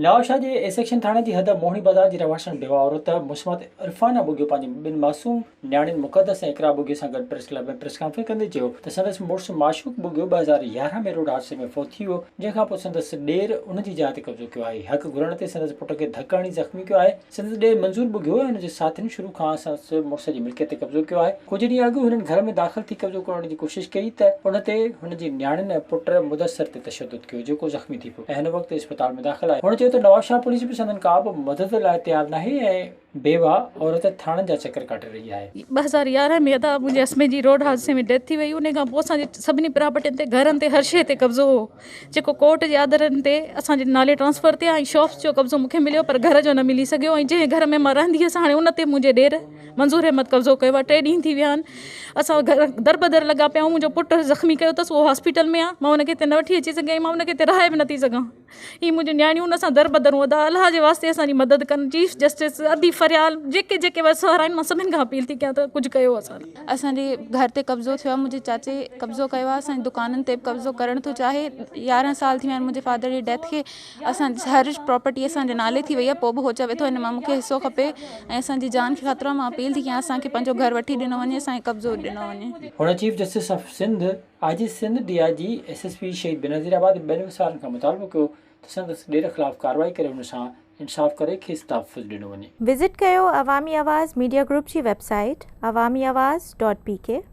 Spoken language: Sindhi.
نوابشاهه جي اي سيڪشن ٿاڻي جي حد موهڻي بازار جي رهواسڻ بيواهه عورت مسمات عرفانه ٻگهيو پنهنجي ٻن معصوم نياڻين مقدس ۽ اقرا ٻگهيو سان گڏ پريس ڪلب ۾ پريس ڪانفرنس ڪندي چيو ته سندس مڙس معشوق ٻگهيو 2011 ۾ روڊ حادثي ۾ فوت ٿي ويو جنهن کان پوء سندس ڏير ان جي جاء تي قبضو ڪيو آهي حق گهرڻ تي سندس پٽ کي ڌڪ هڻي زخمي ڪيو آهي سندس ڏير منظور ٻگهيو ۽ ان جي ساٿين شروع کان سندس مڙس جي ملڪيت تي قبضو ڪيو آهي. ڪجهه ڏينهن اڳ هنن گهر ۾ داخل ٿي قبضو ڪرڻ جي ڪوشش ڪئي ته ان تي هن جي نياڻين ۽ پٽ مدثر تي تشدد ڪيو جيڪو زخمي ٿي پيو ۽ هن وقت اسپتال ۾ داخل آهي. هن چيو ته نوابشاهه پوليس به سندن ڪا به مدد لاء تيار ناهي ۽ بيواهه عورت ٿاڻن جا چڪر ڪاٽي رهي آهي. 2011 ۾ ادا منهنجي هسبينڊ جي روڊ حادثي ۾ ڊيٿ ٿي وئي ان کان پوء اسان جي سڀني پراپرٽين تي گهرن تي هر شيء تي قبضو هو. جيڪو ڪورٽ جي آرڊرن تي اسان جي نالي ٽرانسفر ٿيا ۽ شاپس جو قبضو مون کي مليو پر گهر جو نه ملي سگهيو ۽ جنهن گهر ۾ مان رهندي هيس هاڻي ان تي منهنجي ڏير منظور احمد قبضو ڪيو آهي ٽي ڏينهن ٿي ويا آهن اسان گهر دربدر لڳا پيا آهيون منهنجو پٽ زخمي ڪيو اٿس اهو هاسپيٽل ۾ آهي مان ان کي هتي نه وٺي اچي سگهي آهيان مان ان کي هتي رهائي به نٿي سگهان هي منهنجون نياڻيون ان سان دربدر هون ادا الله جي واسطي اسان جي مدد ڪن چيف جسٽس ادي فريال جيڪي جيڪي وس وارا آهن مان سڀني کان اپيل ٿي ڪيان ته ڪجهه ڪيو اسان لاء. اسان جي گهر تي قبضو ٿيو آهي منهنجي چاچي قبضو ڪيو آهي اسان جي دڪانن تي به قبضو ڪرڻ ٿو چاهي 11 سال ٿي ويا آهن منهنجي فادر جي ڊيٿ کي اسان هر پراپرٽي اسان جي نالي ٿي وئي آهي پوء به هو چوي ٿو هن مان مون کي حصو کپي ۽ اسان جي جان کي خطرو آهي مان اپيل ٿي ڪيان اسان کي پنهنجو گهر وٺي ڏنو وڃي اسان کي قبضو ڏنو وڃي. هن chief justice of Sindh, I G Sindh, D I G, S S P Shaheed Benazirabad ۽ ٻين وسارن کان مطالبو ڪيو ته سندس ڏير خلاف ڪارروائي ڪري هن سان انصاف ڪري کيس تحفظ ڏنو وڃي. وزٽ ڪيو عوامي آواز ميڊيا گروپ جي website Awami Awaz dot P K.